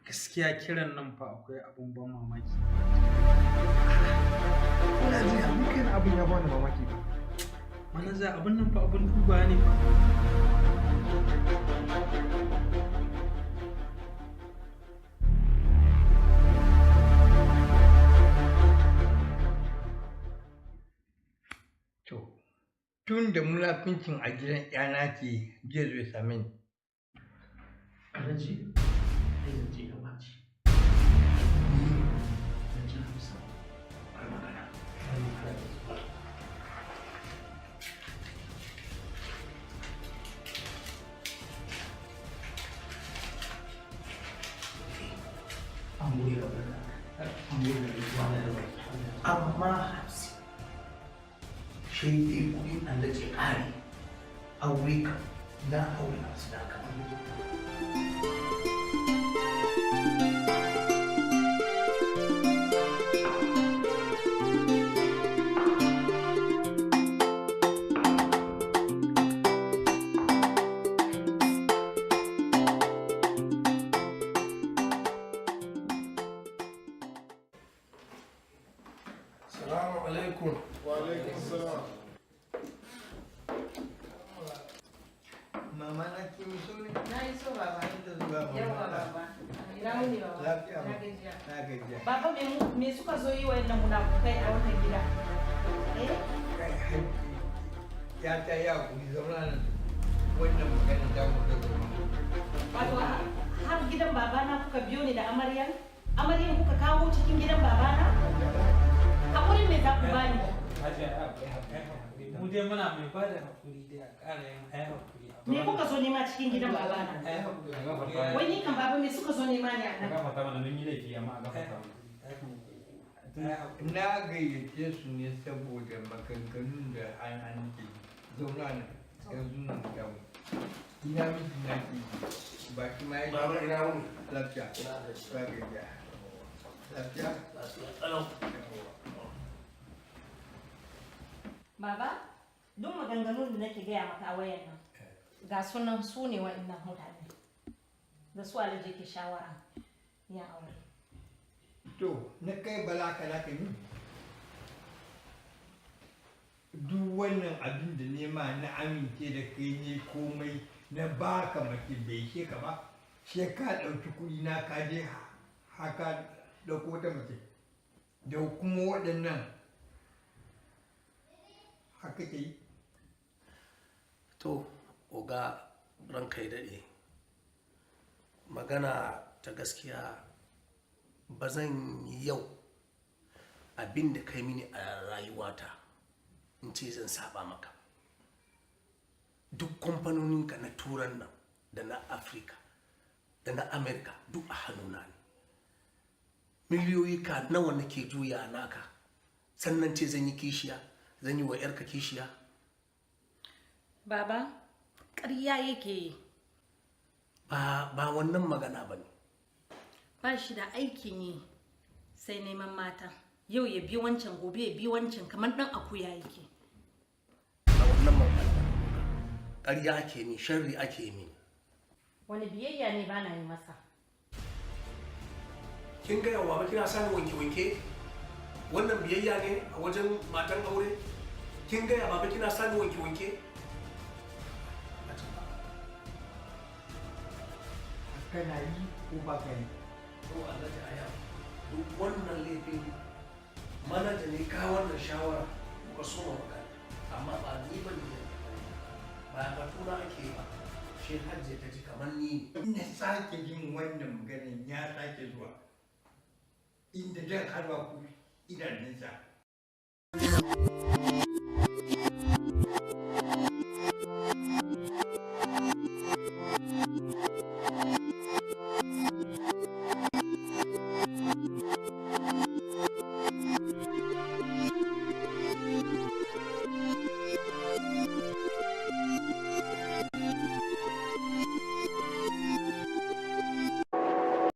Gaskiya kiran nan fa akwai abun ban mamaki. Ina ji ni kai abin ya bani mamaki ba. Manaja, abun nan fa abun duba ne fa. To, tun da munafincin a gidan 'yana ke zai zo ya same ni. Alhaji, ai zance ya ɓaci. Zancen Hafsa, bar magana. An goyi an goyi. Amma Hafsi, shi dai kuɗin Alhaji ya ƙare, aure kam na aure Hafsi na kama. Salamu alaikum. Wa alaikum salam. Mama na kin so ne? Na yi so, baba. Da zuwa, mama. Yawwa, baba. Ina wuni, baba? Lafiya Na ma. gajiya. Na gajiya. Baba, me suka zo yi wa'annan munafukai a wannan gida? Eh? Kai haƙƙi. Ya ta yi hakuri, zauna nan. Wannan magana za mu ga zama. Wato har gidan babana kuka biyo ni da amaryan? Amaryan kuka kawo cikin gidan babana? Hakurin me za ku bani? Mu dai muna mai ba da hakuri dai, a ƙara yin ai hakuri. Me kuka zo nema cikin gidan babana? Ai hakuri. Wai ni kan, baba, me suka zo nema ne a nan? Gafarta mana, mun yi laifi, amma a gafarta mana. Na gayyace su ne saboda maganganun da an ke zauna nan yanzu nan dawo. Ina miji na ke ba shi ma yake. Baba, ina wuni? Lafiya. Ba gajiya. Lafiya. Lafiya ƙalau. Baba, duk maganganun da nake gaya maka a wayan nan, ga sunan su ne wa'annan mutane. Da su Alhaji ke shawara yin aure. To, na kai bala ka za ka yi. Duk wannan abin da nema na amince da kai ne komai na baka mace bai ishe ka ba, sai ka ɗauki kuɗi na ka je haka ɗauko wata mace. Da kuma waɗannan haka ke yi. To, oga, ranka ya daɗe. Magana ta gaskiya, ba zan yi yau abin da kai mini a rayuwata in ce zan saba maka. Duk kamfanoninka na Turan nan da na Afirka da na Amerika duk a hannuna ne. Miliyoyi ka nawa nake juya naka, sannan ce zan yi kishiya, zan yi wa 'yarka kishiya? Baba, ƙarya yake yi. Ba wannan magana ba ne. Ba shi da aikin yi sai neman mata. Yau ya bi wancan, gobe ya bi wancan, kamar ɗan akuya yake. Ba wannan magana ba ne. Ƙarya ake min, sharri ake min. Wani biyayya ne ba na yi masa? Kin gaya wa kina sani wanke-wanke, wannan biyayya ne a wajen matan aure? Kin gaya baba kina sani wanke-wanke? Kana yi ko ba ka yi? Ko Alhaji Aya, duk wannan laifin manaja ne ka wannan shawara kuka soma magana, amma ba ni ba ne, ba batuna ake ba, shi Hajji ta ji kamar ni ne. Ina sake jin wannan maganin ya sake zuwa. Inda zan harba ku ina nisa.